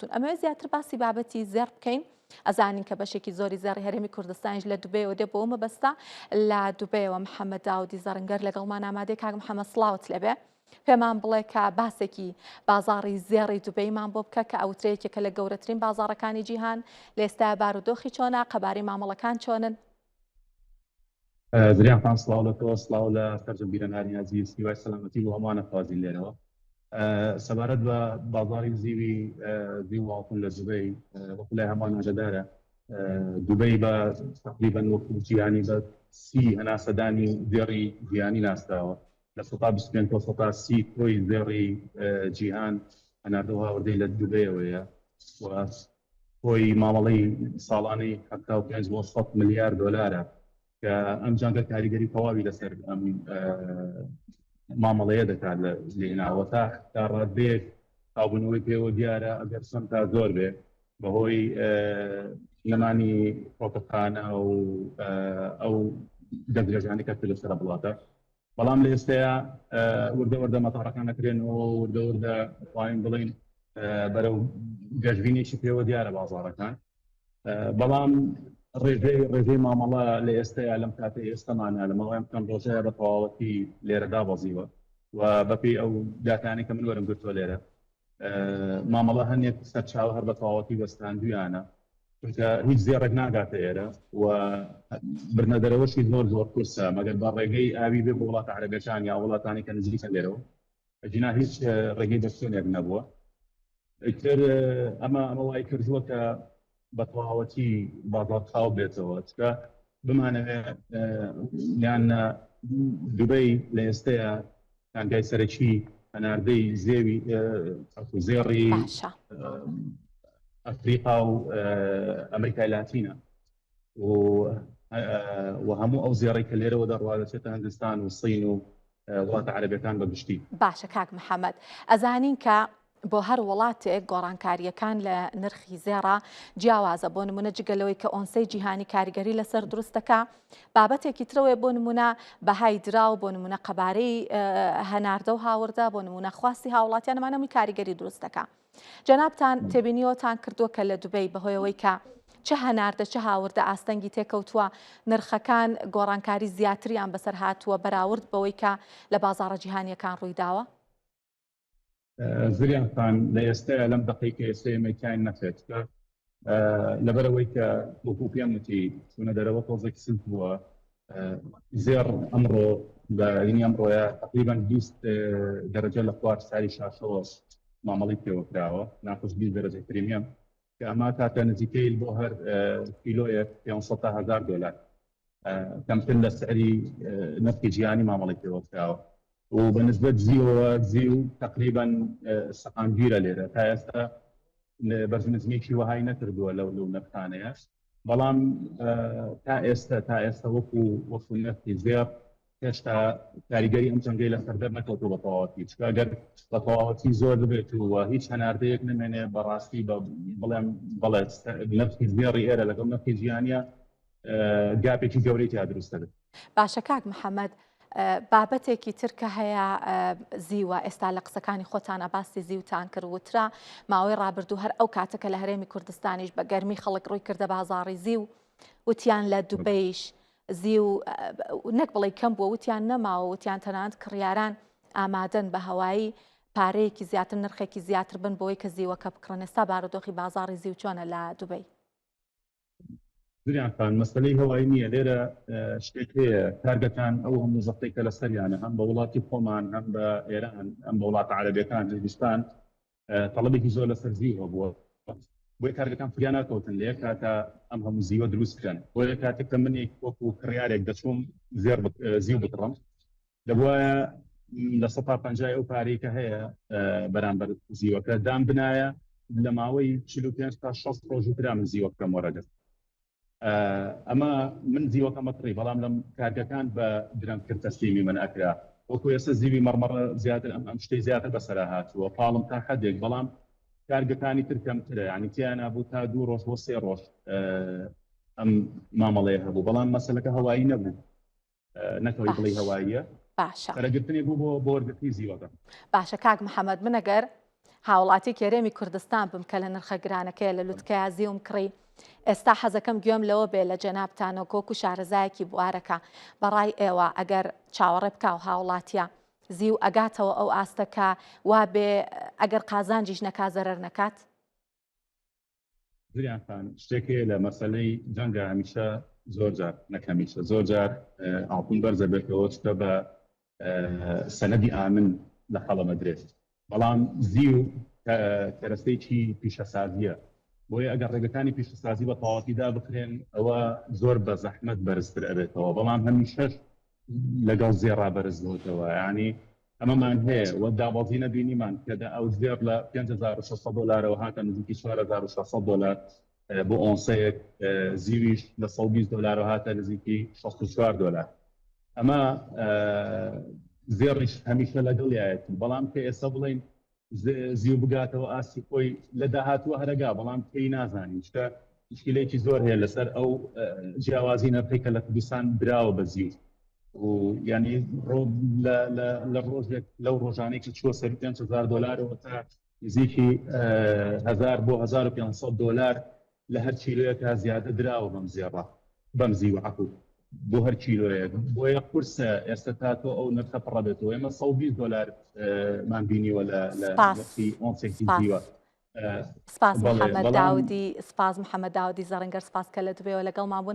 ئەمەوێت زیاتر باسی بابەتی زێڕ بکەین ئەزانین کە بەشێکی زۆری زێڕی هەرێمی کوردستانیش لە دوبەیەوە دێ بۆ مەبەستە لە دوبەیەوە محەممەد داودی زەڕنگەر لەگەڵمان ئامادەی کاک محەممەد سڵاوت لێبێ پێمان بڵێ کە باسێکی بازاڕی زێڕی دوبەیمان بۆ بکە کە ئەوترێ یەکێکە لە گەورەترین بازاڕەکانی جیهان لە ئێستا بارودۆخی چۆنە قەبارەی مامەڵەکان چۆنن زریان خان سڵاو لە تۆ سڵاو لە سەرجەم بیرەنانی ئازیز هیوای سەلامەتی بۆ هەمووان ئەخوازین لێرەوە سەبارەت بە بازاری زیوی زیو واڵتون لە دوبەی وەکو لای هەمووان ئاگادارە دوبەی بە تقریبا وەکو جیهانی بە سی هەناسەدانی زێڕی جیهانی ناسراوە لە 25 تا 30 کۆی زێڕی جیهان هەناردە و هاوردەی لە دوبەیەوەیە و کۆی مامەڵەی ساڵانەی 75 بۆ 100 ملیار دۆلارە کە ئەم جەنگە کاریگەری تەواوی لەسەر ئەم مامەڵەیە دەکات لە لێناوە تا تا ڕادەیەک خاوبوونەوەی پێوە دیارە ئەگەر سەم تا زۆر بێ بەهۆی نەمانی فڕۆکەخانە و ئەو دەستدرێژانی کە لەسەر وڵاتە بەڵام لە ئێستەیە وردە وردە مەتارەکان دەکرێنەوە وردە وردە توانین بڵین بەرەو گەشبینێکی پێوە دیارە بازارەکان بەڵام ڕێژەی ڕێژەی مامەڵە لە ئێستەیە لەم کاتەی ئێستەمانە لە ماوەی ئەم چەند ڕۆژەیە بە تەواوەتی لێرە دابەزیوە و بەپێی ئەو داتانەی کە من وەرم گرتووە لێرە مامەڵە هەندێک سەرچاوە هەر بە تەواوەتی وەستاندویانە چونکە هیچ زێڕێک ناگاتە ئێرە و بردنە دەرەوەشی زۆر زۆر قورسە مەگەر بە ڕێگەی ئاوی بێ بۆ وڵاتە عەرەبەکان یا وڵاتانی کە نزیکن لێرەوە ئەگینا هیچ ڕێگەی دەرچوونێک نەبووە ئیتر ئەمە ئەمە وای کردووە کە بە تەواوەتی بازاڕ خاو بێتەوە چکە بمانەوێ یان دوبەی لە ئێستەیە کانگای سەرەکی هەناردەی زێوی زێڕی ئەفریقا و ئەمریکای لاتینە و هەموو ئەو زێڕی کە لێرەوە دەڕوا دەچێتە هندستان و سین و وڵاتە عەرەبەکان بە گشتی. باشە کاک محەممەد ئەزانین کە بۆ هەر وڵاتێک گۆڕانکارییەکان لە نرخی زێڕا جیاوازە بۆ نمونە جگە لەوەی کە ئۆنسەی جیهانی کاریگەری لەسەر دروست دەکا بابەتێکی ترەوەی بۆ نمونە بەهای دراو بۆ نمونە قەبارەی هەناردە و هاوردە بۆ نمونە خواستی هاوڵاتیان ئەمانە هەمووی کاریگەری دروست دەکا جەنابتان تێبینیەوەتان کردووە کە لە دوبەی بەهۆیەوەی کە چ هەناردە چ هاوردە ئاستەنگی تێکەوتووە نرخەکان گۆڕانکاری زیاتریان بەسەر هاتووە بەراورد بەوەی کە لە بازاڕە جیهانیەکان ڕوویداوە؟ زریان خان لە ئێستایا لەم دەقەی کە ئێستا ئێمە تیاین نەخێت لەبەرەوەی کە وەکو پێم وتی چوونە دەرەوە تۆزێک سست بووە زێڕ ئەمڕۆ بە ینی ئەمڕۆیە تقریبا 20 دەرەجە لە خوار ساری شاشەوە مامەڵی پێوە کراوە ناقص 20 دەرەجە پریمیەم کە ئەمە کاتە نزیکەیل بۆ هەر کیلۆیەک 500 تا 1000 دلار کەمتر لە سعری نرخی جیهانی مامەڵی پێوە کراوە و بە نسبەت زیوەوە زیو تقریبا سەقامگیرە لێرە تا ئێستا بەرز نزمێکی وەهای نەکردووە لەو لەو نرخانەیە بەڵام تا ئێستا تا ئێستا وەکو وەکو نرخی زێڕ هێشتا کاریگەری ئەم جەنگەی لەسەر دەرنەکەوتووە بە تەواوەتی چونکە ئەگەر بە تەواوەتی زۆر ببێت و هیچ هەناردەیەک نمێنێ بەڕاستی بە بڵێم بەڵێ نرخی زێڕی ئێرە لەگەڵ نرخی جیهانیە گاپێکی گەورەی تیا دروست دەبێت. باشە کاک محەممەد بابەتێکی تر کە هەیە زیوە ئێستا لە قسەکانی خۆتانە باسی زیوتان کرد وترا ماوەی ڕابردوو هەر ئەو کاتە کە لە هەرێمی کوردستانیش بە گەرمی خەڵک ڕووی کردە بازاڕی زیو وتیان لە دوبەیش زیو نەک بڵێ کەم بووە وتیان نەماوە وتیان تەنانەت کڕیاران ئامادەن بە هەوایی پارەیەکی زیاتر نرخێکی زیاتر بن بۆی کە زیوەکە بکڕن ئێستا بارودۆخی بازاڕی زیو چۆنە لە دوبەی؟ زریان خان مەسەلەی هەوایی نییە لێرە شتێک هەیە کارگەکان ئەو هەموو زەختێک کە لەسەریانە هەم بە وڵاتی خۆمان هەم بە ئێران هەم بە وڵاتە عەرەبیەکان هندستان تەڵەبێکی زۆر لەسەر زیو هەبووە بۆیە کارگەکان فریا ناکەوتن لە یەک کاتا ئەم هەموو زیوە دروست بکەن بۆیە کاتێک کە منێک وەکو کڕیارێک دەچووم زێڕ زیو بکڕم دەبوایە 50% ئەو پارەی کە هەیە بەرامبەر زیوەکە دام بنایە لە ماوەی 45 تا 60 ڕۆژ ترا من زیوەکەم وەرەگرت ئەمە من زیوەکەمە کڕی بەڵام لەم کارگەکان بە درەنگتر تەسلیمی من ئەکرا وەکو ئێستا زیوی مەڕمەڕە زیاتر ئەم ئەم شتەی زیاتر بەسەرا هاتووە پاڵم تا حدێک بەڵام کارگەکانی تر کەمترە یعنی تیانا بوو تا دوو ڕۆژ بۆ سێ ڕۆژ ئەم مامەڵەیە هەبوو بەڵام مەسەلەکە هەوایی نەبوو نەکەوەی بڵێی هەواییە باشە پەرەگرتنێک بوو بۆ بۆ وەرگرتنی زیوەکە باشە کاک محەممەد من ئەگەر هاوڵاتیەکی هەرێمی کوردستان بم کە لە نرخە گرانەکەیە لە لوتکەیا زیوم کڕی ئێستا حەزەکەم گوێم لەوە بێ لە جەنابتانەوە کۆک و شارەزایەکی بوارەکە بەڕای ئێوە ئەگەر چاوەڕێ بکا و هاوڵاتیە زیو ئەگاتەوە ئەو ئاستە کە وا بێ ئەگەر قازانجیش نەکا زەرەر نەکات؟ زریان خان شتێک هەیە لە مەسەلەی جەنگە هەمیشە زۆر جار نەک هەمیشە زۆر جار ئاڵتون بەرزە بێتەوە چکە بە سەنەدی ئامن لە قەڵەمە درێت بەڵام زیو کەرەستەیەکی پیشەسازیە بۆیە ئەگەر ڕێگەکانی پیشەسازی بە تەواوەتی دابخرێن ئەوە زۆر بە زەحمەت بەرزتر ئەبێتەوە بەڵام هەمیشەش لەگەڵ زێڕا بەرز بۆتەوە یعنی ئەمەمان هەیە و دابەزینە بینیمان کە دە ئەو زێڕ لە 5600 دلارەوە هاتە نزیکی 4600 دلار بۆ ئۆنسەیەک زیویش لە 120 دلارەوە هاتە نزیکی 64 دلار ئەمە زێڕیش هەمیشە لەگەڵیایەتی بەڵام کە ئێستا بڵین زیو بگاتەوە ئاستی خۆی لە داهاتووە هەرەگا بەڵام پێی نازانین چکە مشکلێکی زۆر هەیە لەسەر ئەو جیاوازی نرخی کە لە کوردستان براوە بە زیو و ینی لە ڕۆژێک لەو ڕۆژانەی کە چوە سەر 5000 دلارەوە تا نزیکی 1000 بۆ 1500 دلار لە هەر کیلۆیەکا زیادە دراوە بەم زێڕە بەم زیوە عەفو بۆ هەر کیلۆیەک بۆیە قورسە ئێستا تا تۆ ئەو نرخە پڕە بێتەوە ئێمە 120 دلار مان بینیوە لە لە نرخی ئۆنسێکی زیوە سپاس محەممەد داودی سپاس محەممەد داودی زەڕنگەر سپاس کە لە دوبەیەوە لەگەڵمان بوون.